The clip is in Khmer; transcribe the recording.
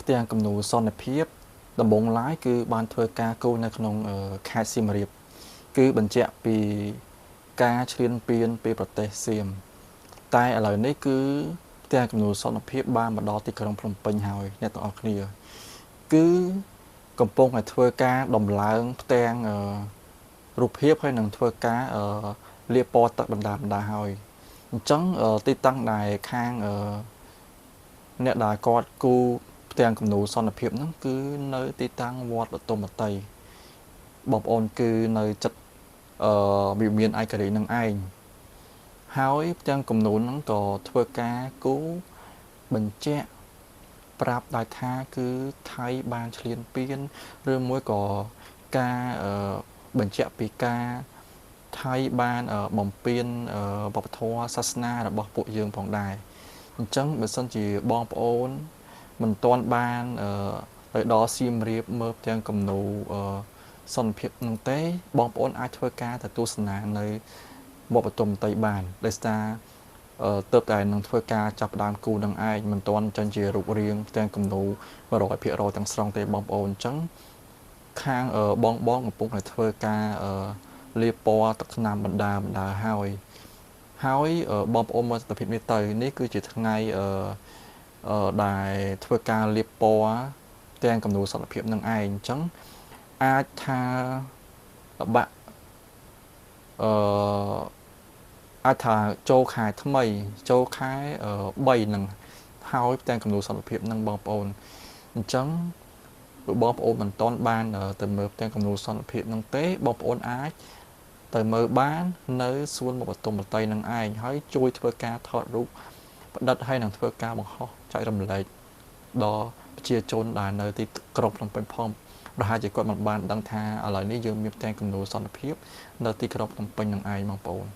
ផ្ទាំងគំនូរសន្តិភាពដំបូងឡើយគឺបានធ្វើការគូរនៅក្នុងខេត្តសៀមរាបគឺបញ្ជាក់ពីការឈ្លានពានពីប្រទេសសៀមតែឥឡូវនេះគឺផ្ទាំងគំនូរសន្តិភាពបានមកដល់ទីក្រុងភ្នំពេញហើយអ្នកទាំងអស់គ្នាគឺកំពុងតែធ្វើការដំឡើងផ្ទាំងរូបភាពហើយនឹងធ្វើការលាបពណ៌ទឹកបណ្ដាហើយអញ្ចឹងទីតាំងដែលខាងអ្នកដែលគាត់គូផ្ទាំងគំនូរសន្តិភាពហ្នឹងគឺនៅទីតាំងវត្តបទុមតីបងប្អូនគឺនៅចិត្តវិមានឯករាជ្យនឹងឯងហើយផ្ទាំងគំនូរហ្នឹងក៏ធ្វើការគូបញ្ជាក់ប្រាប់ដោយថាគឺថៃបានឈ្លានពានឬមួយក៏ការបញ្ជាក់ពីការថៃបានបំពេញវប្បធម៌សាសនារបស់ពួកយើងផងដែរអញ្ចឹងបើសិនជាបងប្អូនមិនទាន់បានទៅដល់សៀមរាបមើលផ្ទាំងគំនូរសន្តិភាពនោះទេបងប្អូនអាចធ្វើការទៅទស្សនានៅវត្តបទុមតីបានដោយសារទើបតែនឹងធ្វើការចាប់ផ្ដើមគូនឹងឯងមិនទាន់ចេញជារូបរាងផ្ទាំងគំនូរ 100% ទាំងស្រុងទេបងប្អូនអញ្ចឹងខាងបងកំពុងតែធ្វើការលាបពណ៌ទឹកថ្នាំបណ្ដាហើយហើយបងប្អូនមើលទិដ្ឋភាពនេះទៅនេះគឺជាថ្ងៃដែលធ្វើការលាបពណ៌ទាំងគំនូរសន្តិភាពនឹងឯងអញ្ចឹងអាចថាបាក់អាចថាចូលខែថ្មីចូលខែ3នឹងហើយផ្ទាំងគំនូរសន្តិភាពនឹងបងប្អូនអញ្ចឹងបើបងប្អូនមិនទាន់បានទៅមើលផ្ទាំងគំនូរសន្តិភាពនឹងទេបងប្អូនអាចទៅមើលបាននៅសួនមុខបទុមតីនឹងឯងហើយជួយធ្វើការថតរូបផ្ដិតហើយនឹងធ្វើការបង្ហោះចែករំលែកដល់ប្រជាជនដែលនៅទីក្រុងភ្នំពេញផងប្រហែលជាគាត់មិនបានដឹងថាឥឡូវនេះយើងមានផ្ទាំងគំនូរសន្តិភាពនៅទីក្រុងភ្នំពេញនឹងឯងបងប្អូន។